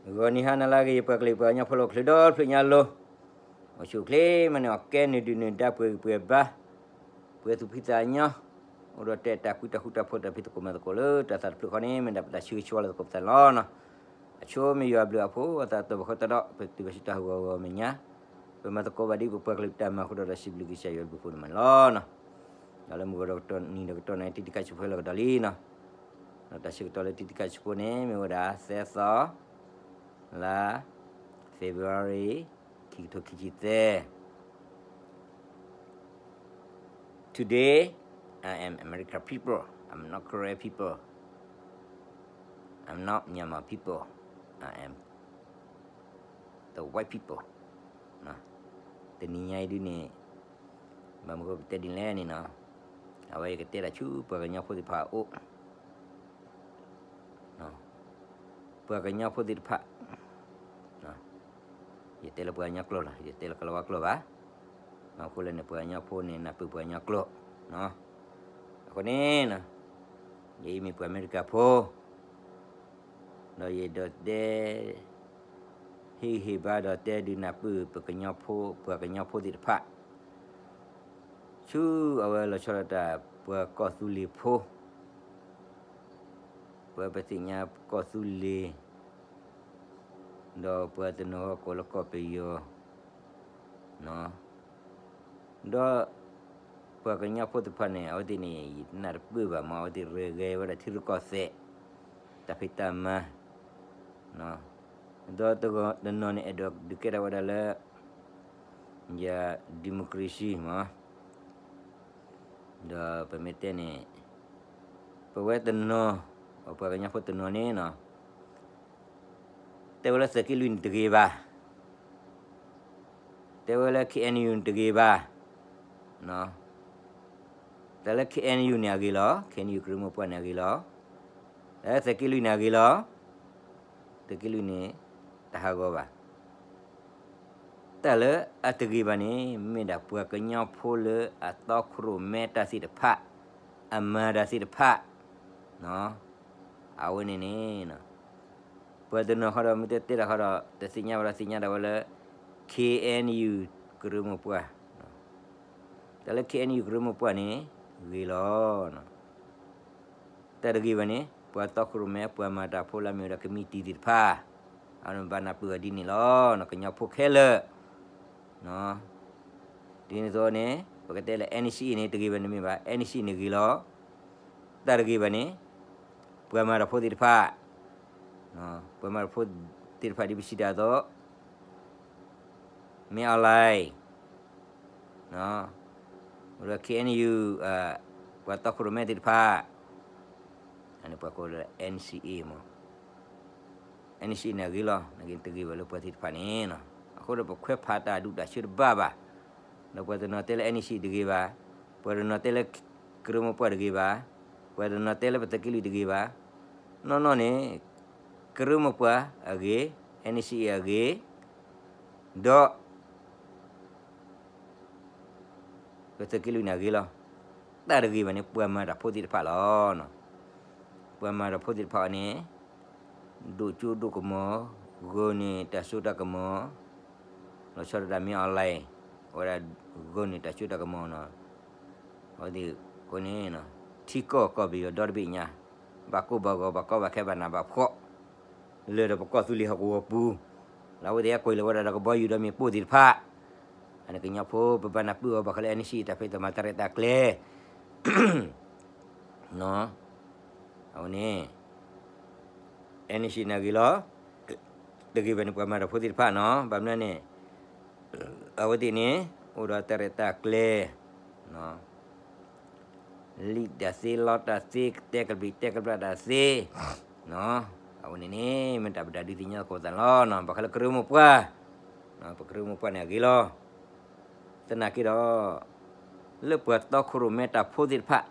ဂီၤနံၤဟါနၤလၢအဂ့ၤ ယပှၤကလုာ်ပှၤကညီဖိလၢအိၣ်ချ့ဒီဖျၢၣ်ညါလိၤ, အိၣ်ဆူၣ်အိၣ်ချ့မးန့ၣ် အီၣ်ကဲနုာ်ဒုၣ်နုာ်ဒါ ပှဲၤဂံၢ်ပှဲၤဘါ, ပှဲၤသူၣ်ဖှံသးညီ, အိၣ်ဒီးတဲာ်တၢ်ကွံတၢ်ဃူတၢ်ဖိး တၢ်ဖံးသကိးမၤသကိးလၢတၢ်သးတဖျၢၣ်ဃီန့ၣ် မ့ၢ်ဒၣ်ပတၢ်ဆၢဂ့ၤဆၢဝါလၢသကိးပသးန့ၣ်လီၤ. အဆိမ့ၢ်ယွၤအဘျုးအဖှိၣ် အသးတဘၣ်ဃီတဒီး ပတုၤဘၣ်ဆူတၢ်ဟးဂီၤဂီၤမဲာ်ညါ, ပမၤသကိးဘၣ်ဒ်ပပှၤကလုာ်တၢ်မၤအဃိဒီး စံးဘျုးကစၢ်ယွၤအဘျုးအဖှိၣ်န့ၣ်မးန့ၣ်လီၤ. ဒီးလၢမုၢ်ဂီၤဒီးကတီၢ်နံၤဒီးကတီၢ်နံၤ တံၤတံၤခါဆူဖိလၢကဒီးလံန့ၣ်, ဒီးတၢ်ဆၢကတီၢ်လၢတံၤတံၤခါဆူဖိန့ၣ် မ့ၢ်ဝဲဒၣ် သၢသီ လါ February ခံကထိခံဆံသၢ Today, I am America people. I'm not Korea people. I'm not Myanmar people. I am the white people. တနံၤညါအံၤဒ်န့ၣ် ဘၣ်မနုၤပတဲဒ်လဲၣ်န့ၣ်နီၤ, အဝဲယကတဲတၢ်ဆူပှၤကညီဖိသ့ၣ်တဖၣ်အအိၣ် ပှၤကညီဖိသ့ၣ်တဖၣ်, ယတဲလၢပှၤကညီကျိာ်လီၤ, ယတဲလၢကလၤဝါကျိာ်ဘၣ်. အဃိလၢန့ၣ် ပှၤကညီဖိန့ၣ် နၢ်ပၢၢ်ပှၤကညီကျိာ်. အဃိန့ၣ် ယအံၤမ့ၢ်ပှၤအမဲရကၤဖိ ဒီးယအဲၣ်ဒိးတဲ ဟ့ၣ်ဂံၢ်ဟ့ၣ်ဘါဒီးတဲဒုးနၢ်ပၢၢ်ပကညီဖိ ပှၤကညီဖိသ့ၣ်တဖၣ် ဆူအဝဲလီၤဆီဒၣ်တၢ် ပှၤကီၢ်သူလ့ၤဖိ, ပှၤပသ့ၣ်ညါကီၢ်သူလ့ၤ ဒီးပှၤတနီၤဂီၢ်ကိးလၢကီၢ်ပယီၤ, ဒီးပှၤကညီဖိသ့ၣ်တဖၣ်န့ၣ် အဝဲသ့ၣ်န့ၣ် ယတနၢ်တပၢၢ်ဘၣ်မး အဝဲသ့ၣ်ရဲၣ်ဂဲၤဝဲဒၣ်ထံရူၢ်ကီၢ်သဲး တၢ်ဖံးတၢ်မၤ, ဒီးတနီၤန့ၣ် အဲၣ်ဒိးဒုးကဲထီၣ်ဝဲဒၣ်လၢ ယ democracy မး ဒီးပမ့ၢ်တဲန့ၣ် ပဝဲတနီၤ ပှၤကညီဖိတနီၤန့ၣ်နီၤ တဲဝဲလၢသုးက့လွံၢ်န့ၣ်တဂ့ၤဘၣ်, တဲဝဲလၢ K N U န့ၣ်တဂ့ၤဘၣ်, တၢ်လၢ K N U န့ၣ်အဂ့ၤလီၤ, K N U ကရၢမိၢ်ပှၢ်န့ၣ်အဂ့ၤလီၤ, တၢ်လၢသုးက့လွံၢ်န့ၣ်အဂ့ၤလီၤ, သုးက့လွံၢ်န့ၣ် တဟးဂီၤဘၣ် တၢ်လၢအတဂ့ၤဘၣ်န့ၣ် မ့ၢ်ဒၣ်ပှၤကညီဖိလၢအတီခိၣ်ရိၣ်မဲတၢ်သ့ၣ်တဖၣ်, အမၤတၢ်သ့ၣ်တဖၣ်, အဝဲန့ၣ်န့ၣ် ပှၤတနီၤဃီဒီး မ့ၢ်တတဲတၢ်ဃီဒီး တသ့ၣ်ညါဘၣ်ဒီးသ့ၣ်ညါဒၣ်ဝဲလၢ K N U ကရၢမိၢ်ပှၢ်, တၢ်လၢ K N U ကရၢမိၢ်ပှၢ်န့ၣ် ဂ့ၤလီၤ. တၢ်တဂ့ၤဘၣ်န့ၣ် ပှၤတီခိၣ်ရိၣ်မဲ ပှၤမၤတၢ်ဖိလၢအမ့ၢ်ဝဲဒၣ် committee သ့ၣ်တဖၣ်, အဝဲန့ၣ်ဘၣ်နၢ်ပၢၢ်အီၤဒ်န့ၣ်လီၤ. ကညီဖိခဲလၢာ် ဒ်န့ၣ်အသိးန့ၣ် ပကတဲလၢ N C A န့ၣ် တဂ့ၤဘၣ်န့ၣ်မ့ၢ်ဘၣ်, N C A န့ၣ်ဂ့ၤလီၤ. တၢ်တဂ့ၤဘၣ်န့ၣ် ပှၤမၤတၢ်ဖိသ့ၣ်တဖၣ်, ပှၤမၤတၢ်ဖိသ့ၣ်တဖၣ်ဒ်ပစံးတၢ်အသိး မ့ၢ် online ဒီး K N U ပှၤတီခိၣ်ရိၣ်မဲသ့ၣ်တဖၣ်, အန့ၣ်ပှၤကိးလၢ N C A မး, N C A န့ၣ်အဂ့ၤလီၤ. နက့ၤတဂ့ၤဘၣ်လၢပှၤသ့ၣ်တဖၣ်န့ၣ်, အဃိဒီးပခွဲးဖးတၢ်ဒူၣ်တၢ်ဆၢတဘၣ်ဘၣ်. ဒီးပှၤတနီၤတဲလၢ N C A တဂ့ၤဘၣ်, ပှၤတနီၤတဲလၢ ကရၢမိၢ်ပှၢ်တဂ့ၤဘၣ်, ပှၤတနီၤတဲလၢပသုးက့လွံၢ်တဂ့ၤဘၣ်, နီၢ်နီၢ်န့ၣ် ကရၢမိၢ်ပှၢ်အဂ့ၤ, N C A အဂ့ၤ, ဒီး ပသုးက့လွံၢ်န့ၣ်အဂ့ၤလီၤ. တၢ်တဂ့ၤဘၣ်န့ၣ် ပှၤမၤတၢ်ဖိသ့ၣ်တဖၣ်လီၤ. ပှၤမၤတၢ်ဖိသ့ၣ်တဖၣ်အီၤန့ၣ် ဒိၣ်ကၠိဒိၣ်ကမီၤ, ဂီၤန့ၢ်တၢ်စိတၢ်ကမီၤ, လီၤဆီဒၣ်တၢ်မ့ၢ် online ဝဲဒၣ်ဂီၤန့ၢ်တၢ်စိတၢ်ကမီၤနီၤ, အဝဲသ့ၣ်အဃိန့ၣ် ထံကီၢ်ကီၢ်ပယီၤဒီတဘ့ၣ်ညါ, ဘၣ်ကိၢ်ဘၣ်ဂီၤ ဘၣ်ကီဘၣ်ခဲ ဘၣ်နးဘၣ်ဖှီၣ် လၢဒီးပကီၢ်သူလ့ၤဟီၣ်ကဝီၤပူၤ, လၢအဝဲသ့ၣ်ဟဲကွံာ်လီၤဝဲဒၣ်ဒီးကဘီယူၤဒီးမ့ၣ်ပိၢ်သ့ၣ်တဖၣ်, အန့ၣ်ကညီဖိပဘၣ်နၢ်ပၢၢ်အီၤဘၣ်ဃးလၢ N C A တၢ်ဖံးတၢ်မၤတၢ်ရဲၣ်တၢ်ကျဲၤ အဝဲန့ၣ် N C A န့ၣ်ဂ့ၤလီၤ. တဂ့ၤဘၣ်န့ၣ် ပှၤမၤတၢ်ဖိသ့ၣ်တဖၣ်နီၤ, ဘၣ်မနုၤန့ၣ် အဝဲသ့ၣ်န့ၣ် အိၣ်ဒီးတၢ်ရဲၣ်တၢ်ကျဲၤ လံၣ်တၢ်သ့ လီတၢ်သ့ တဲကဘျံးတဲကဘျၣ်တၢ်သ့, အဝဲန့ၣ်န့ၣ် မ့ၢ်တၢ်ပတၢ်ဒုးသ့ၣ်ညါသကိးသးလီၤ. ဘၣ်ဃးလၢကရၢမိၢ်ပှၢ်, ပကရၢမိၢ်ပှၢ်န့ၣ်အဂ့ၤလီၤ. သနာ်က့ဒီး လၢပှၤတီခိၣ်ရိၣ်မဲတၢ်ဖိသ့ၣ်တဖၣ်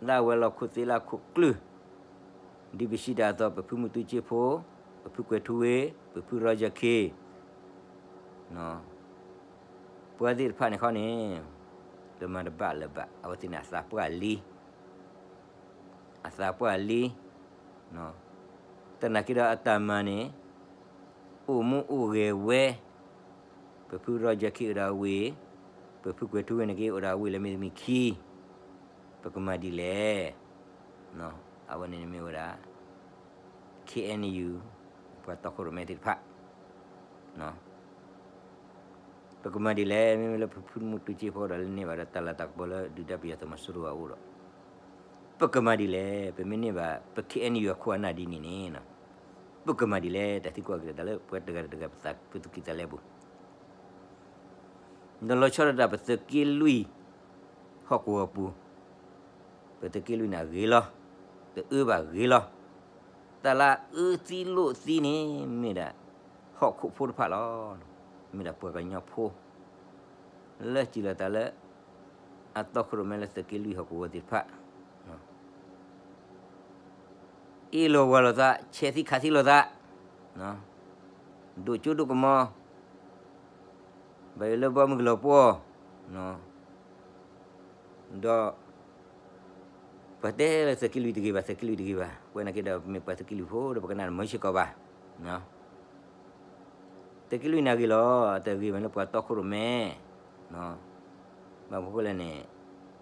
လၢအဝဲလီၤခိၣ်သ့လၢအခိၣ်ကျၢၢ်, ဒ်ပစံးတၢ်အသိး ပဖုမူတူစ့ဖိ, ပဖုကွဲၤထူဝ့, ပဖုရီယၢ်ခ့ ပှၤသ့ၣ်တဖၣ်န့ၣ်ခီန့ၣ် တမၤတဘၣ်လၢၤဘၣ်, အဝဲသ့ၣ်န့ၣ်အသးပှၢ်လံ, အသးပှၢ်လံ, သနာ်က့ဒီးအတၢ်မၤန့ၣ် အိၣ်မူအိၣ်ဂဲၤဝဲ, ပဖုရီကၠၢခံအိၣ်ဒီးဝ့ၢ်, ပဖုကွဲၤထူဝ့ၢ်န့ၣ်က့ၤအိၣ်ဒီးဝ့ၢ်လၢမ့ၢ်တမံၤခံ, ပကမၤဒ်လဲၣ်. အဝဲန့ၣ်မ့ၢ်ဝဲဒၣ် ခ့ၣ်အဲၣ်ယူၣ် ပှၤတီခိၣ်ရိၣ်မဲသ့ၣ်တဖၣ် ပကမၤဒ်လဲၣ်, မ့မ့ၢ်လၢပဖုမူတူစ့ဖိဒီးလၢန့ၢ်ဘၣ်ဒီးတၢ်လၤတၢ်ကပီၤလၢဒုၣ်ဒါပယီၤသုးမီၤစိရိၤအအိၣ်ဒီး, ပကမၤဒ်လဲၣ်, ပမ့ၢ်န့ၢ်ဘၣ် ပခ့ၣ်အဲၣ်ယူၣ်အခိၣ်အနၢ်ဒ်န့ၣ်န့ၣ်, ပကမၤဒ်လဲၣ်, တၢ်သံကွၢ်က့ၤတၢ်လၢပှၤတဂၤတဂၤပသးပသူၣ်ကံၢ်သးလဲပူၤ ဒီးလီၤဆီဒၣ်တၢ်ပသုးက့လွံၢ် ဟီၣ်ကဝီၤပူၤ, ပသုးက့လွံၢ်န့ၣ်အဂ့ၤလီၤ, တအၢဘၣ်ဂ့ၤလီၤ. တၢ်လၢအအၢသံလိာ်သံန့ၣ် မ့ၢ်ဒၣ် ဟီၣ်ခိၣ်ဖိတဖၣ်လီၤ. မ့ၢ်ဒၣ်ပှၤကညီဖိ လၢစံးလီၤသးလၢ အတီခိၣ်ရိၣ်မဲလၢသုးက့လွံၢ်ဟီၣ်ကဝီၤသ့ၣ်တဖၣ် အ့ၣ်လိာ်ဝၤလိာ်သး, ဆဲးသံခးသံလိာ်သး, ဒိၣ်ကၠိဒိၣ်ကမီၤ, ဘၣ်ယိၣ်လၢဘီမုၢ်ကလီၤပှီၢ်, ဒီး ပှၤတဲလၢသုးက့လွံၢ်တဂ့ၤဘၣ်, သုးက့လွံၢ်တဂ့ၤဘၣ်, ပဝဲန့ၣ်က့ဒီး ပမ့ၢ်ပှၤသုးက့လွံၢ်ဖိဒီး ပကနၣ်တမုာ်စ့ၢ်ကီးဘၣ်. သုးက့လွံၢ်န့ၣ်အဂ့ၤလီၤ, တဂ့ၤဘၣ်လၢပှၤတီခိၣ်ရိၣ်မဲ, ဘၣ်မနုၤဃိလဲၣ်န့ၣ်,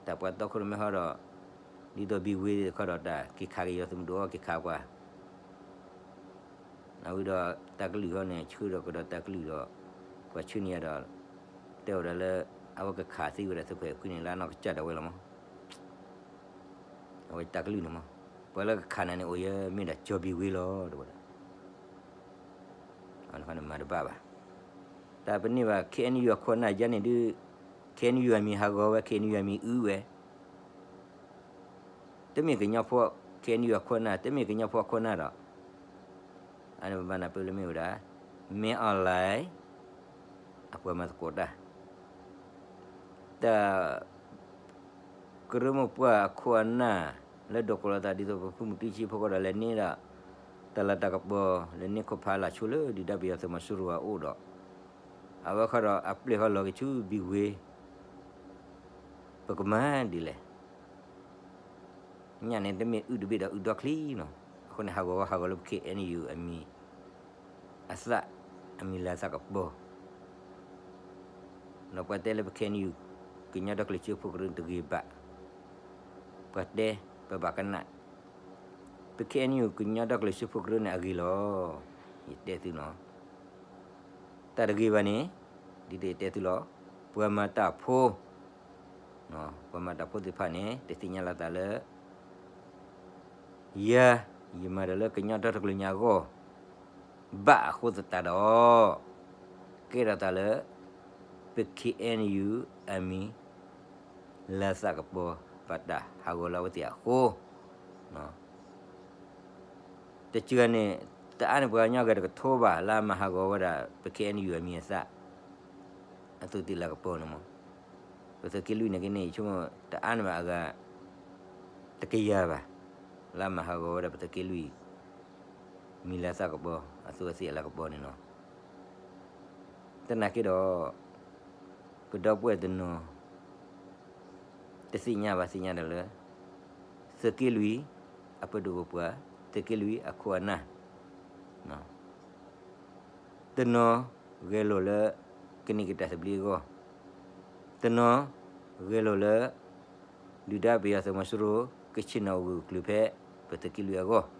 တၢ်ပှၤတီခိၣ်ရိၣ်မဲဟီဒီး ဒ်သိးဘံဝ့တခီဒီး တၢ်က့ၤခးက့ၤယီၤသုးမုၢ်ဒိၣ်အီၤ က့ၤခးပှၤ အဝံၤဒီးတၢ်ကလုၢ်ဟီန့ၣ် ဆှၢဒီးကဒီးတၢ်ကလုၢ်ဒီး ပှၤဆှၢန့ၢ်ယၤဒီး တဲဝဲဒၣ်လၢ အဝဲကခးသံဝဲဒၣ်သုးခွဲးခွံန့ၣ် လၢအနီၢ်ကစၢ်ဒၣ်ဝဲလီၤမး. အဝဲတၢ်ကလုၢ်န့ၣ်မး, ပှၤလၢကခးနၤန့ၣ် အိၣ်ယဲမ့ၢ်ဒၣ်ကၠီဘံဝ့လီၤ တဲဝဲဒၣ်. အဃိန့ၣ်မၤတဘၣ်ဘၣ်. တၢ်ပန့ၢ်ဘၣ် ခ့ၣ်အဲၣ်ယူၣ်အခိၣ်အနၢ်ယါန့ၣ်ဒုး ခ့ၣ်အဲၣ်ယူၣ်အမံၤဟးဂီၤဝဲ ခ့ၣ်အဲၣ်ယူၣ်အမံၤအုဝဲ တမ့ၢ်ကညီဖိ ခ့ၣ်အဲၣ်ယူၣ်အခိၣ်အနၢ် တမ့ၢ်ကညီဖိအခိၣ်အနၢ်ဒီး အန့ၣ်ပဘၣ်နၢ်ပၢၢ်လၢမ့ၢ်ဝဲဒၣ် မင်းအောင်လှိုင် အပှၤမၤသကိးတၢ် တၢ် ကရၢမိၢ်ပှၢ်အခိၣ်အနၢ် လၢဒိးကိးလီၤသးဒ်သိးပဖုမူတူစ့ဖိဃီဒီး လဲၤန့ၢ်ဒၣ် တၢ်လၤတၢ်ကပီၤ လဲၤန့ၢ်ခိၣ်ဖးလၢ်ဆိလၢဒုၣ်ဒါပယီၤသုးမီၤစိရိၤအအိၣ်ဒီး အဝဲခီဒီးအပျဲၢ်ဃီလီၤက့ၤဆူဘံဝ့ ပကမၤဒ်လဲၣ် ညၣ်န့ၣ်တမ့ၢ်အုၣ်တဘ့ၣ်ဒီးအုၣ်ဒီချံနီၤ. အဃိန့ၣ် ဟးဂီၤဝဲဟးဂီၤလၢပခ့ၣ်အဲၣ်ယူၣ်အမံၤ အသၣ် အမံၤလၤသၣ်ကပီၤ ဒီးပှၤတဲလၢပခ့ၣ်အဲၣ်ယူၣ် ကညီဒီကလုာ်စၢဖှိၣ်ကရၢတဂ့ၤဘၣ်. ပှၤတဲ ပဘၣ်ကနၣ် ပခ့ၣ်အဲၣ်ယူၣ် ကညီဒီကလုာ်စၢဖှိၣ်ကရၢန့ၣ်အဂ့ၤလီၤ. ယတဲသုနီၤ တၢ်တဂ့ၤဘၣ်န့ၣ် ဒ်သိးယတဲသုလီၤ. ပှၤမၤတၢ်ဖိ ပှၤမၤတၢ်ဖိသ့ၣ်တဖၣ်န့ၣ် တသ့ၣ်ညါလီၤသးလၢ ယၤ ယမၤတၢ်လၢကညီဒီတကလုာ်ညါအဂီၢ် ဘၣ်အဃိသတးဒီး ကဲထီၣ်သးလၢ ပခ့ၣ်အဲၣ်ယူၣ်အမံၤ လၤသၣ်ကပီၤ ဘၣ်တၢ်ဟးဂီၤလၢအဝဲသ့ၣ်အဃိ တစှၤန့ၣ် တအါန့ၣ်ပှၤကညီဂၤတကထိဘၣ် လၢအမၤဟးဂီၤဝဲဒၣ် ပခ့ၣ်အဲၣ်ယူၣ်အမံၤအသၣ် အသိးသ့ၣ်လၤကပီၤန့ၣ်မး. ပသုးက့လွံၢ်န့ၣ်က့န့ၣ် ယဆိကမိၣ်တအါန့ၣ်ဘၣ်အဂၤ တကယၤဘၣ် လၢအမၤဟးဂီၤဝဲဒၣ်ပသုးက့လွံၢ် မံၤလၤသၣ်ကပီၤ အသိးအသ့ၣ်အလၤကပီၤန့ၣ်လီၤ. သနာ်က့ဒီး ပဒီပုၢ်ဝဲၢ်တနီၤ တသ့ၣ်ညါဘၣ်သ့ၣ်ညါဒီးလၢ သုးက့လွံၢ် အပဒိၣ်ပပှၢ် သုးက့လွံၢ်အခိၣ်အနၢ် တနီၤဂဲၤလိာ်လၢ ကန့ၢ်က့ၤတၢ်သဘျ့အဂီၢ်, တနီၤဂဲၤလိာ်လၢ ဒုၣ်ဒါပယီၤသုးမီၤစိရိၤ ကဆ့ၣ်နီၤအိၣ်ဂၢၢ်အိၣ်ကျၢၤဖဲ ပသုးက့လွံၢ်အဂီၢ် ဘၣ်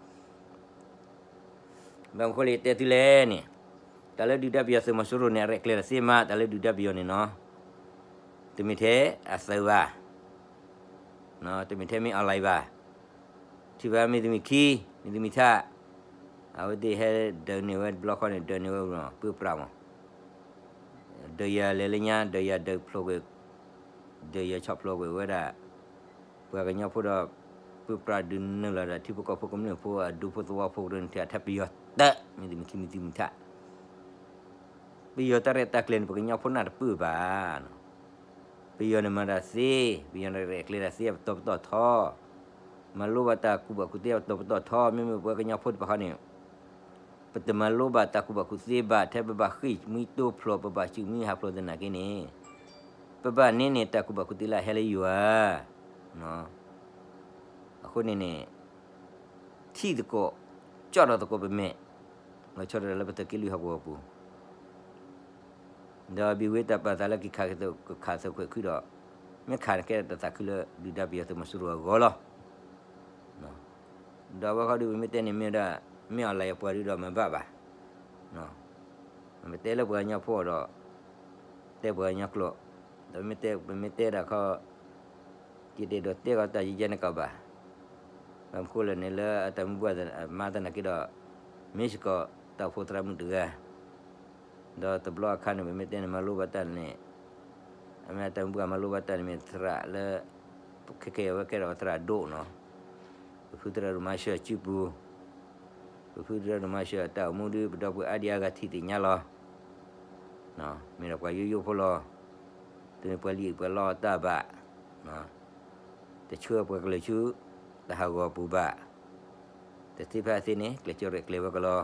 မနုၤဃိလၢယတဲသုလဲၣ်န့ၣ်, တၢ်လၢဒုၣ်ဒါပယီၤသုးမီၤစိရိၤန့ၣ် အရဲၣ်ကျဲၤတသ့မး တၢ်လၢဒုၣ်ဒါပယီၤန့ၣ်နီၤ, တမ့ၢ်ထဲအသုးဘၣ်, တမ့ၢ်ထဲမ့ၢ် online ဘၣ်, ထံၣ်ဘၣ်မ့ၢ်တမံၤခံ, မ့ၢ်တမံၤထၣ်, အဝဲသ့ၣ်ဟဲဒုးန့ၢ်ဝဲတဘျီဃီန့ၣ် ဒုးန့ၢ်ဝဲပၢပြးမး, ဒုးယၤလဲၤလၢညါ ဒုးယၤဒုးဖျိးကွံာ်, ဒုးယၤဆီၣ်ဖျိးကွံာ်ဝဲဒၣ် ပှၤကညီဖိဒီး ပၢပြးဒုးနုာ်လီၤဒီး ထံဖိကီၢ်ဖိကမျၢၢ်ဖိအဒူဖိသဝီဖိကရၢန့ၣ် ထံအထါပယီၤတၢ် မ့ၢ်တမံၤခံမ့ၢ်တမံၤထၣ်, ပယီၤတၢ်ရဲၣ်တၢ်ကျဲၤန့ၣ် ပကညီဖိနၢ်တပၢၢ်ဘၣ်. ပယီၤန့ၣ်မၤတၢ်သ့, ပယီၤန့ၣ်ရဲၣ်ကျဲၤတၢ်သ့ အပတီၢ်ပတီၢ်ထီ, မၤလိဘၣ်တၢ်ကူၣ်ဘၣ်ကူၣ်သ့အပတီၢ်ပတီၢ်ထီ, မ့မ့ၢ်ပဝဲကညီဖိတဖၣ်ဃီန့ၣ် ပတမၤလိဘၣ်တၢ်ကူၣ်ဘၣ်ကူၣ်သ့ဘၣ်, ထဲပဘၣ်ဃ့ၢ်မှံတိဖျိး ပဘၣ်စုၣ်မှံဟးဖျိးသနာ်က့န့ၣ်, ပဘၣ်န့ၢ်န့ၢ်တၢ်ကူၣ်ဘၣ်ကူၣ်သ့လၢအဟဲလၢယွၤ. အဃိန့ၣ်န့ၣ် ထံၣ်သကိး ကၠီၣ်ထီၣ်သကိးပမဲာ်, လီၤဆီဒၣ်တၢ်လၢပသုးက့လွံၢ်ဟီၣ်ကဝီၤအပူၤ, ဒီးဘံၣ်ဝ့တၢ်ပာ်သးလၢက့ၤခးက့ၤသုးခွဲးခွံဒီး, မ့ၢ်ခးန့ၣ်ကဲတၢ်သးခုလၢဒုၣ်ဒါပယီၤသုးမီၤစိရိၤအဂီၢ်လီၤ. ဒီးအဝဲဃီဒုး ပမ့ၢ်တဲန့ၣ်မ့ၢ်ဝဲဒၣ် မ့ၢ်အီၣ်လဲၣ်အပှၤဒုးဒီးမၤဘၣ်ဘၣ်, ပတဲလၢပှၤကညီဖိဒီး တဲပှၤကညီကျိာ်, ဒီးမ့ၢ်တဲ ပမ့ၢ်တဲဒၣ်ခီ တတဲဒီးတဲကီးတၢ်ယံၤယဲန့ၣ်ကီးဘၣ်. ဘၣ်မနုၤဃိလဲၣ်န့ၣ် လၢအတၢ်မုၢ်ဘူၣ်မၤသနာ်က့ဒီး မ့ၢ်စ့ၢ်ကီးတၢ်အိၣ်ဖှိၣ်သရၣ်မုၣ်တဂၤ, ဒီးတဘျီအခါန့ၣ် ပမ့ၢ်တဲန့ၣ် မၤလိဘၣ်တၢ်န့ၣ်, အမ့ၢ်တၢ်မုၢ်ဘူၣ်မၤလိဘၣ်တၢ်န့ၣ်မ့ၢ်သရၣ်လၢ ခဲကဲအဝဲကဲထီၣ်သရၣ်ဒိၣ်နီၤ, ပဖုသရၣ်ဒိၣ်မၤစၢၤစုပူၤ, ပဖုသရၣ်ဒိၣ်မၤစၢၤအတၢ်အိၣ်မူဒုး ပဒီပုၢ်ဝဲၢ်အါဒံအါဂၤထံၣ်သ့ၣ်ညါလီၤ. မ့ၢ်ဒီးပှၤယိယိဖိလီၤ. တမ့ၢ်ပှၤလံၣ်ပှၤလီအတၢ်ဘၣ်, တဆှၢပှၤကလုာ်ဆူ တၢ်ဟးဂီၤအပူၤဘၣ်, တသ့ဖဲအသ့န့ၣ် ကျဲးစၢးရဲၣ်ကျဲၤဝဲကလီၤ.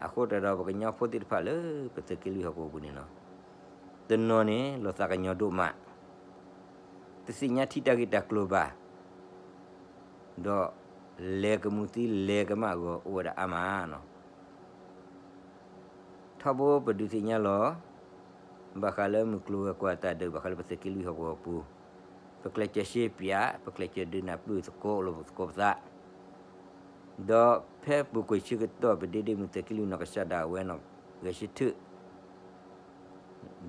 အဃိတၢ်ဒီးပကညီဖိသ့ၣ်တဖၣ်လၢပသုးက့လွံၢ်ဟီၣ်ကဝီၤပူၤန့ၣ်လီၤ, တနီၤန့ၣ် လီၤသးကညီၤဒိၣ်မး, တသ့ၣ်ညါထံတၢ်ဂ့ၢ်တၢ်ကျိၤဘၣ်, ဒီးလဲၤကမူသံလဲၤကမၣ်အဂီၢ် အိၣ်ဝဲဒၣ်အါမးနီၤ. ထီဘိပဒုးသ့ၣ်ညါလီၤ, ဘၣ်ဃးလၢမုၢ်ကျိၤဝဲၤကွာ်တၢ်ဒုး ဘၣ်ဃးလၢပသုးက့လွံၢ်ဟီၣ်ကဝီၤပူၤ, ပကျဲးစၢးရှဲပၠး, ပကျဲးစၢးဒုးနၢ်ပျုၢ်သကိးလိာ်သကိးပသး, ဒီးဖဲပူၤကွံာ်ဆၢကတီၢ် ပဒ့ဒ့မုၢ်သုးက့လွံၢ်နီၢ်ကစၢ်ဒၣ်ဝဲနီၢ်ဂဲၤဆၢထၢၣ်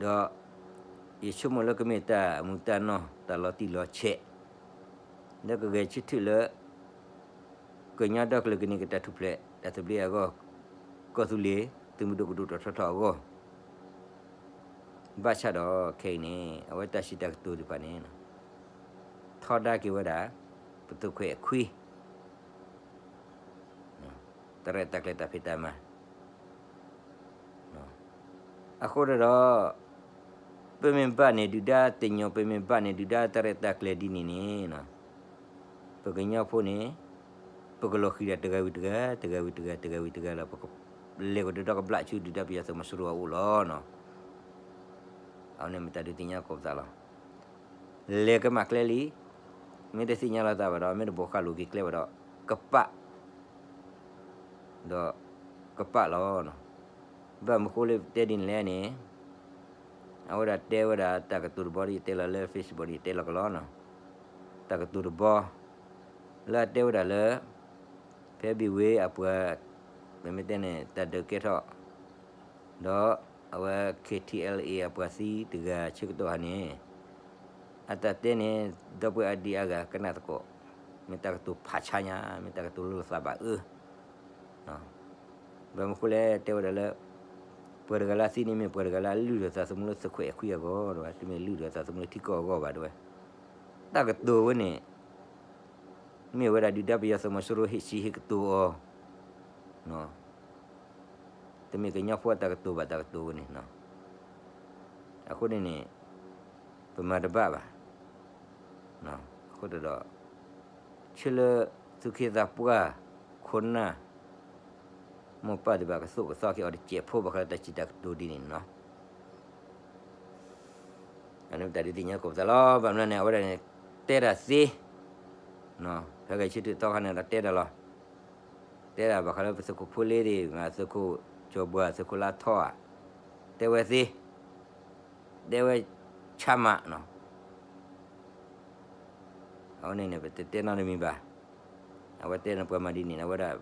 ဒီး ယဆိကမိၣ်လၢကမ့ၢ်တၢ်မူးတၢ်နီၢ်တၢ်လီၤတံၢ်လီၤဆဲး, လၢကဂဲၤဆၢထၢၣ်လၢ ကညီဒီကလုာ်ကန့ၢ်က့ၤတၢ်ထူၣ်ဖျဲးတၢ်သဘျ့အဂီၢ်, ကီၢ်သူလ့ၤသုးမုၢ်ဒိၣ်ကဒိၣ်ထီၣ်ထီထီၣ်အဂီၢ်, ဘၣ်ဆၣ်ဒီးခဲအံၤန့ၣ် အဝဲတၢ်စံးတၢ်ကတိၤသ့ၣ်တဖၣ်န့ၣ် ထီဒါက့ၤဝဲဒၣ် ပသုးခွဲးအခွံ တၢ်ရဲၣ်တၢ်ကျဲၤတၢ်ဖံးတၢ်မၤ, အဃိဒီး ပမ့ၢ်ဘၣ်န့ၢ်ဒုၣ်ဒါတညီ ပမ့ၢ်ဘၣ်န့ၢ်ဒုၣ်ဒါတၢ်ရဲၣ်တၢ်ကျဲၤဒ်န့ၣ်န့ၣ်, ပကညီဖိန့ၣ် ပကလီၤဃံၤဒၣ်တဂၤဝံၤတဂၤ တဂၤဝံၤတဂၤ တဂၤဝံၤတဂၤလီၤ. ပကလဲၤကဒီးကဘျၣ်ဆူဒုၣ်ဒါပယီၤသုးမီၤစိရိၤအအိၣ်လီၤ. အဝဲန့ၣ်မ့ၢ်တၢ်ဒုးသ့ၣ်ညါကိးပသးလီၤ. လဲၤကမၣ်ကျဲလံ, မ့ၢ်တသ့ၣ်ညါလီၤသးဘၣ်ဒီး မ့ၢ်တဘိးဃာ်လိာ်က့ၤကျဲဘၣ်ဒီး ကပာ် ဒီးကပာ်လီၤ. ဘၣ်မနုၤဃိလၢပတဲဒ်န့ၣ်လဲၣ်န့ၣ်, အဝဲဒၣ်တဲဝဲဒၣ်တၢ်ကတိၤတဘီဒီး ယတဲလီၤလၢ Facebook ဒီးယတဲလီၤကလီနီၤ, တၢ်ကတိၤတဘီ လၢအတဲဝဲဒၣ်လၢ ဖဲဘံၣ်ဝ့အပှၤ ပမ့ၢ်တဲန့ၣ် တၢ်ဒုးကဲထီၣ် ဒီးအဝဲ KTLA အပှၤသံတဂၤဆၢကတီၢ်ဟါန့ၣ်, အတၢ်တဲန့ၣ် ဒီပုၢ်ဝဲၢ်အါဒံအါဂၤကနၣ်သကိး, မ့ၢ်တၢ်ကတိၤဖးဆါညါ မ့ၢ်တၢ်ကတိၤလၢလီၤသးဘၣ်အၢ, ဘၣ်မနုၤဃိလဲၣ် တဲဝဲဒၣ်လၢ ပှၤတဂၤလၢအသံန့ၣ်မ့ၢ်ပှၤတဂၤလၢအလုၢ်ထီၣ်သးသမူလၢသုးခွဲးအခွံအဂီၢ်ဒၣ်ဝဲ, တမ့ၢ်လုၢ်ထီၣ်သးသမူလၢထံကီၢ်အဂီၢ်ဘၣ်ဒၣ်ဝဲ, တၢ်ကတိၤဝဲန့ၣ် မ့ၢ်ဝဲဒၣ်ဒုၣ်ဒါပယီၤသုးမီၤစိရိၤဟ့ၣ်စံးဟ့ၣ်ကတိၤအီၤ, တမ့ၢ်ကညီဖိအတၢ်ကတိၤဘၣ်တၢ်ကတိၤဝဲန့ၣ်, အဃိန့ၣ်န့ၣ် ပမၤတဘၣ်ဘၣ်, အဃိတဒီး ဆၢလၢသုးခ့သးပှၢ် ခိၣ်နၢ် မိၢ်ပၢ်သ့ၣ်တဖၣ်ကသိၣ်ကသီက့ၤအီၤတစဲးဖိဘၣ်ဃးလၢတၢ်စံးတၢ်ကတိၤဒ်န့ၣ်နီၤ. အန့ၣ်တၢ်ဒုးသ့ၣ်ညါကိးပသးလီၤ. ဘၣ်မနုၤလဲၣ်န့ၣ် အဝဲဒၣ်န့ၣ် တဲတၢ်သ့, ဖဲဂဲၤဆၢထၢၣ်သီခါန့ၣ်ဒီးတဲတၢ်လီၤ. တဲဒၣ်ဘၣ်ဃးလၢပသုးခိၣ်ဖိလ့သ့ၣ်, သုးခိၣ်ကၠီၤဘှါ, သုးခိၣ်လါထီဧါ, တဲဝဲသ့, တဲဝဲဆါမးနီၤ. အဝဲန့ၣ်န့ၣ် ပတတဲနီတမံၤဘၣ်. အဝဲတဲန့ၣ်ပှၤမၤဒ်န့ၣ် အဝဲဒၣ်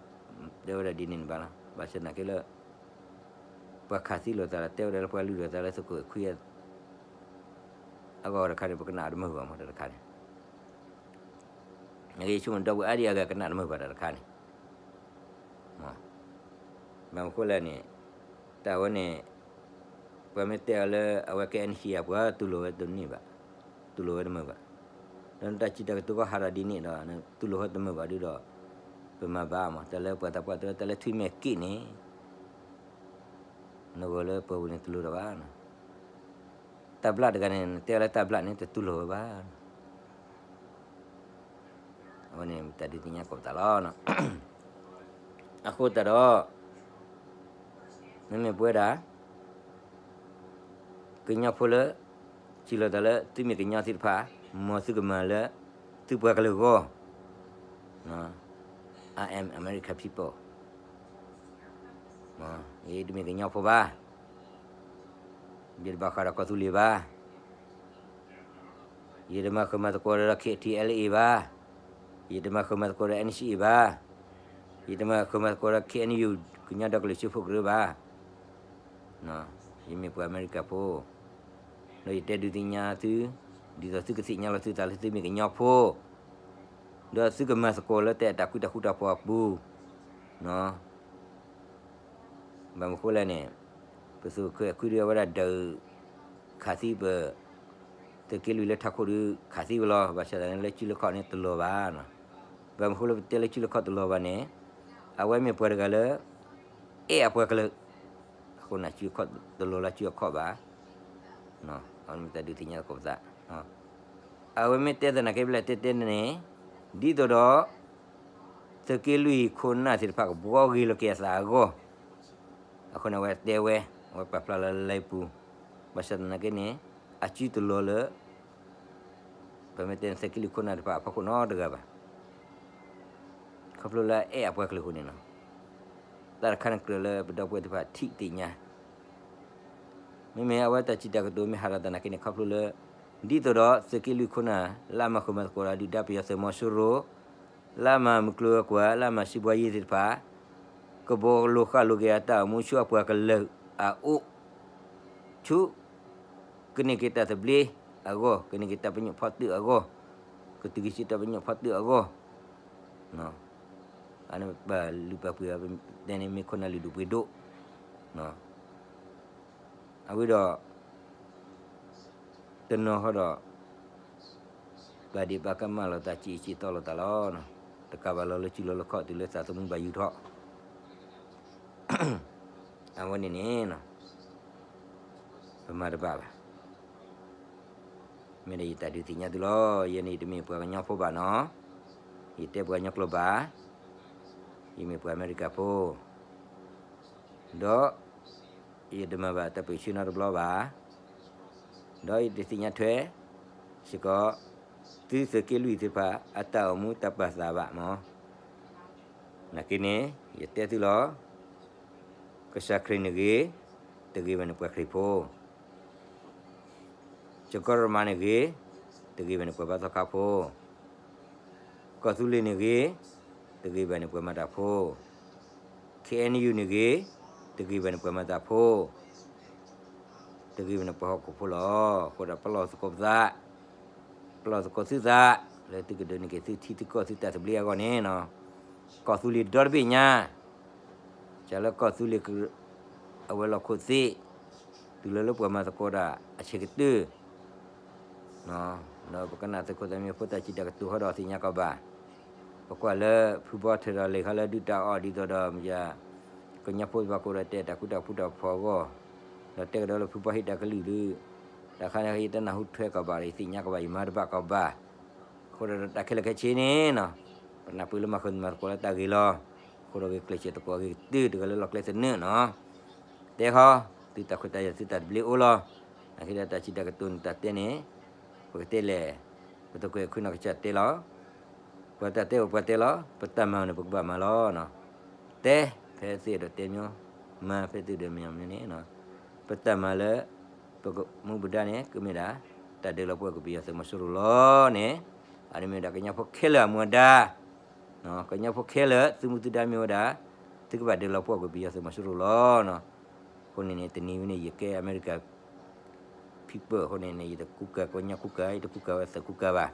တဲဝဲဒၣ်ဒ်န့ၣ်န့ၣ်ဘၣ်လီၤ. ဘၣ်ဆၣ်သနာ်က့လၢ ပှၤခးသံလိာ်သးဒီး တဲဝဲဒၣ်လၢပှၤလုၢ်ထီၣ်သးလၢသုးခိၣ်အခွံ အဂီၢ်တခါန့ၣ် ပကနၣ်အီၤတမုာ်ဘၣ်မးတခါန့ၣ်, နက့ဆိကမိၣ်ဒီပုၢ်ဝဲၢ်အါဒံအါဂၤကနၣ်တမုာ်ဘၣ်တၢ်တခါန့ၣ် ဘၣ်မနုၤဃိလဲၣ်န့ၣ်, တၢ်ဝဲန့ၣ် ပှၤမ့ၢ်တဲအီၤလၢအဝဲ KNC အပှၤတူၢ်လိာ်ဝဲတန့ၢ်ဘၣ်, တူၢ်လိာ်ဝဲတမုာ်ဘၣ်. ဒီးနတၢ်စံးတၢ်ကတိၤကီဟးထီၣ်ဒ်န့ၣ်ဒီး နတူၢ်လိာ်ဝဲတမုာ်ဘၣ်ဒုဒီး ပမၤဘၣ်မး တၢ်လၢပှၤသးပှၢ်တဲဝဲတၢ်လၢထွံၣ်မဲာ်က့ၣ်န့ၣ် နဂီၢ်လၢပှၤဝံၤန့ၣ်တလိၣ်တၢ်ဘၣ်. တၢ်ဘျၣ်တဂၤန့ၣ် နတဲလၢတၢ်ဘျၣ်န့ၣ် တတူၢ်လိာ်ဝဲဘၣ်. အဝဲန့ၣ်တၢ်ဒုးသ့ၣ်ညါကိးပသးလီၤ. အဃိသတးဒီး မ့မ့ၢ်ပဝဲဒၣ် ကညီဖိလၢ စံးလိာ်သးလၢသုမ့ၢ်ကညီသ့ၣ်တဖၣ် မ်သုကမၤလၢ သုပှၤကလုာ်အဂီၢ် I am American people. ယတမ့ၢ်ကညီဖိဘၣ်, ယတဘၣ်ဃးဒီးကီၢ်သူလ့ၤဘၣ်, ယတမၤဃုာ်မၤသကိးဒီး ခ့ထံအဲလ်အ့ဘၣ်, ယတမၤဃုာ်မၤသကိးဒီး အဲၣ်အၣ်ၡံအ့ဘၣ်, ယတမၤဃုာ်မၤသကိးဒီး ခ့အၣ်အၣ်ယူၣ် ကညီဒီကလုာ်စၢဖှိၣ်ကရၢဘၣ်, ယမ့ၢ်ပှၤအမဲရကၤဖိ, ဒီးယတဲဒုးသ့ၣ်ညါသု, ဒ်သိးသုကသ့ၣ်ညါလီၤသုသးလၢသုမ့ၢ်ကညီဖိ, ဒီးသုကမၤသကိးလၢတၢ်အဲၣ်တၢ်ကွံတၢ်ဃူတၢ်ဖိးအပူၤ, ဘၣ်မနုၤဃိလဲၣ်န့ၣ်, ပသုးခိၣ်အဲၣ်ခွံဒုးအဝဲဒၣ်ဒုးခးသံပ, သုးက့လွံၢ်လၢထးခိၣ်ဒုးခးသံဝဲလီၤ, ဘၣ်ဆၣ်သနာ်က့လၢစုလၢခီၣ်န့ၣ်တလီၤဘၣ်, ဘၣ်မနုၤဃိလၢပတဲလၢစုလၢခီၣ်တလီၤဘၣ်န့ၣ်, အဝဲမ့ၢ်ပှၤတဂၤလၢ အဲၣ်အပှၤကလုာ်, အဃိန့ၣ် စုလၢခီၣ်တလီၤလၢစုလၢခီၣ်ဘၣ်, အဝဲမ့ၢ်တၢ်ဒုးသ့ၣ်ညါသကိးပသး, အဝဲမ့ၢ်တဲသနာ်က့ဖဲလဲၣ်တဲတဲန့ၣ်, ဒ်သိးဒီး သုးက့လွံၢ်ခိၣ်နၢ်သ့ၣ်တဖၣ်ကဘှီဂ့ၤလီၤက့ၤအသးအဂီၢ်, အဃိန့ၣ်အဝဲတဲဝဲ, အဝဲပာ်ဖျါလၢလံာ်ပူၤ, ဘၣ်ဆၣ်သနာ်က့န့ၣ်, အစုတလီၤလၢ ပမ့ၢ်တဲန့ၣ် သုးက့လွံၢ်ခိၣ်နၢ်တဖၣ်အဖီခိၣ်နီတဂၤဘၣ်. ခီဖျိလၢအအဲၣ်အပှၤကလုာ်အဃိန့ၣ်လီၤ. တၢ်တခါန့ၣ်ကြၢးလၢပဒီပုၢ်ဝဲၢ်သ့ၣ်တဖၣ်ထံၣ်သ့ၣ်ညါ, မ့မ့ၢ်အဝဲတၢ်စံးတၢ်ကတိၤမ့ၢ်ဟးထီၣ်သနာ်က့န့ၣ် ခီဖျိလၢ ဒ်သိးဒီးသုးက့လွံၢ်ခိၣ်နၢ် လၢအမၤဃုာ်မၤသကိးဒီးဒုၣ်ဒါပယီၤသုးမီၤစိရိၤ, လၢအမၤမုၢ်ကျိၤဝဲၤကွာ် လၢအမၤစံးဘှါယ့သ့ၣ်တဖၣ် ကဘီလိာ်ဃာ်လိာ်က့ၤအတၢ်အိၣ်မူဆူအပှၤကလုာ်အအိၣ်, ဆူ ကန့ၢ်က့ၤတၢ်သဘျ့အဂီၢ်, ကန့ၢ်က့ၤတၢ်ပညိၣ်ဖီတၢၣ်အဂီၢ်, ကတုၤက့ၤဆူတၢ်ပညိၣ်ဖီတၢၣ်အဂီၢ်, အန့ၣ်ပာ်လုၢ်ပာ်ပှ့ၤအီၤ တဲန့ၣ်မ့ၢ်ခိၣ်နၢ်လုၢ်ဒိၣ်ပှ့ၤဒိၣ်, အဝဲဒီး တနီၤဃီဒီး ပာ်ဒ့ၣ်ပာ်ကမၣ်လိာ်သး စံးအံၤစံးသီလိာ်သးလီၤ. တကးဘၣ်လီၤလၢစုလီၤလၢခီၣ်တုၤလၢသးသမူဘၣ်ယူၤထီၣ်, အဝဲန့ၣ်န့ၣ် ပမၤတဘၣ်ဘၣ်. မ့ၢ်ဒီးယတၢ်ဒုးသ့ၣ်ညါသုလီၤ. ယဲန့ၣ်ယတမ့ၢ်ပှၤကညီဖိဘၣ်နီၤ, ယတဲပှၤကညီကျိာ်ဘၣ်, ယမ့ၢ်ပှၤအမဲရကၤဖိ, ဒီး ယတမၤဘၣ်တၢ်ပၢၢ်ဆၢနီတဘျီဘၣ်, ဒီးယတသ့ၣ်ညါထွဲစ့ၢ်ကီး သုသုးက့လွံၢ်သ့ၣ်တဖၣ် အတၢ်အိၣ်မူတၢ်ပာ်သးဘၣ်မး. နာ်က့န့ၣ် ယတဲသုလီၤ, ကစၢ်ခရံာ်န့ၣ်ဂ့ၤ, တဂ့ၤဘၣ်န့ၣ်ပှၤခရံာ်ဖိ, စကီရမၤန့ၣ်ဂ့ၤ, တဂ့ၤဘၣ်န့ၣ်ပှၤဘါသီခါဖိ, ကီၢ်သူလ့ၤန့ၣ်ဂ့ၤ, တဂ့ၤဘၣ်န့ၣ်ပှၤမၤတၢ်ဖိ, ခ့ၣ်အဲၣ်ယူၣ်န့ၣ်ဂ့ၤ, တဂ့ၤဘၣ်န့ၣ်ပှၤမၤတၢ်ဖိ, တဂ့ၤဘၣ်န့ၣ်ပှၤဟီၣ်ခိၣ်ဖိလီၤ. အဃိဒီးပလီၢ်သကိးပသး, ပလီၢ်သကိးသုသး, လၢသုကဒိးန့ၢ်က့ၤသုထံသုကီၢ်သုတၢ်သဘျ့အဂီၢ်န့ၣ်, ကီၢ်သူလ့ၤဒီတဘ့ၣ်ညါ, ကလၢကီၢ်သူလ့ၤ အဝဲလီၢ်ခိၣ်သ့ၣ်, တုၤလၢလၢပှၤမၤသကိးတၢ်အဆံးကတၢၢ် ဒီးပကနၣ်သုးခိၣ်သးမံဖိတၢ်စံးတၢ်ကတိၤဟီဒီးသ့ၣ်ညါကီးဘၣ်. ပကွၢ်လၢဖုဘီထၢဒီးလဲၤခီလၢဒုၣ်တၢ်အီၣ်ဒ်သိးဒီးမ့ၢ်ယၤ, ကညီဖိသ့ၣ်တဖၣ်ကအိၣ်ဒီးတဲတၢ်ဃူတၢ်ဖိးတၢ်ဖိးအဂီၢ်, ဒီးတဲကဒီးလၢဖုဘီဟ့ၣ်တၢ်ကလုၢ်ဒုး, တၢ်ခါန့ၣ်ယတနၢ်ဟူထွဲကီးဘၣ်ဒီးယသ့ၣ်ညါကီးဘၣ် ယမၤတဘၣ်ကီးဘၣ်. အဃိဒီးတၢ်ခဲလၢာ်ခဲဆ့န့ၣ်, ပနၢ်ပၢၢ်လၢမၤဃုာ်မၤသကိးလၢတၢ်ဂ့ၤလီၤ. အဃိဒီးဂ့ၤကျဲးစၢးသကိးအဂ့ၤကတၢၢ်တဂၤလၢလီၢ်ကျဲသနၢၣ်နီၤ. တဲဃီ, သုတၢ်ခွဲးတၢ်ယာ်သုတၢ်သဘျ့အိၣ်လီၤ. နာ်က့ဒီးတၢ်စံးတၢ်ကတိၤန့ၣ်တၢ်တဲန့ၣ်, ပကတဲလဲၣ်, ပတကွဲးခုနီၢ်ကစၢ်တဲလီၤ. ပှၤတၢ်တဲအိၣ်ပှၤတဲလီၤ, ပတၢ်မၤန့ၣ်ပကဘၣ်မၤလီၤ. တဲဖဲသုအဲၣ်ဒိးတဲမ့ၢ်, မၤဖဲသုဒီးမ့ၢ်မ့ၢ်န့ၣ်, ပတၢ်မၤလၢ ပကမူပဒါန့ၣ် ကမ့ၢ်ဒၣ် တၢ်ဒုးလီၤပှီၢ်ကွံာ်ပယီၤသုးမီၤစိရိၤလီၤန့ၣ်, အန့ၣ်မ့ၢ်ဝဲဒၣ်ကညီဖိခဲလၢာ်အမူအဒါ, ကညီဖိခဲလၢာ်သုမူသုဒါမ့ၢ်ဝဲဒၣ်, သုကဘၣ်ဒုးလီၤပှီၢ်ကွံာ်ပယီၤသုးမီၤစိရိၤလီၤ. အဃိန့ၣ်န့ၣ် တနံၤဝဲန့ၣ် ယကဲအမဲရကၤ ဖံးပၢၢ်အဃိန့ၣ်န့ၣ် ယတကူကၤကညီကူကၤ ယတကူကၤဝဲသုးကူကၤဘၣ်.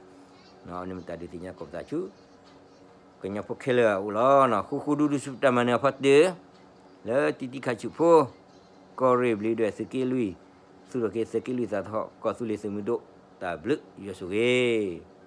အန့ၣ်မ့ၢ်တၢ်ဒုးသ့ၣ်ညါကိးပသးဆူ ကညီဖိခဲလၢာ်အအိၣ်လီၤ. ဃူဃူဒူဒူဆူပတၢ်မၤနၢၤအဖီတၢၣ်, လၢတံတံခါဆူၣ်ဖိ, ကီၢ်ရ့ၣ်ဘျံးဒွဲၣ်သုးက့လွံၢ်, သူၣ်ထီၣ်က့ၤသုးက့လွံၢ်သးသဟီၣ် ကီၢ်သူလ့ၤသုးမုၢ်ဒိၣ်, တၢ်ဘျုးယွၤဆိၣ်ဂ့ၤ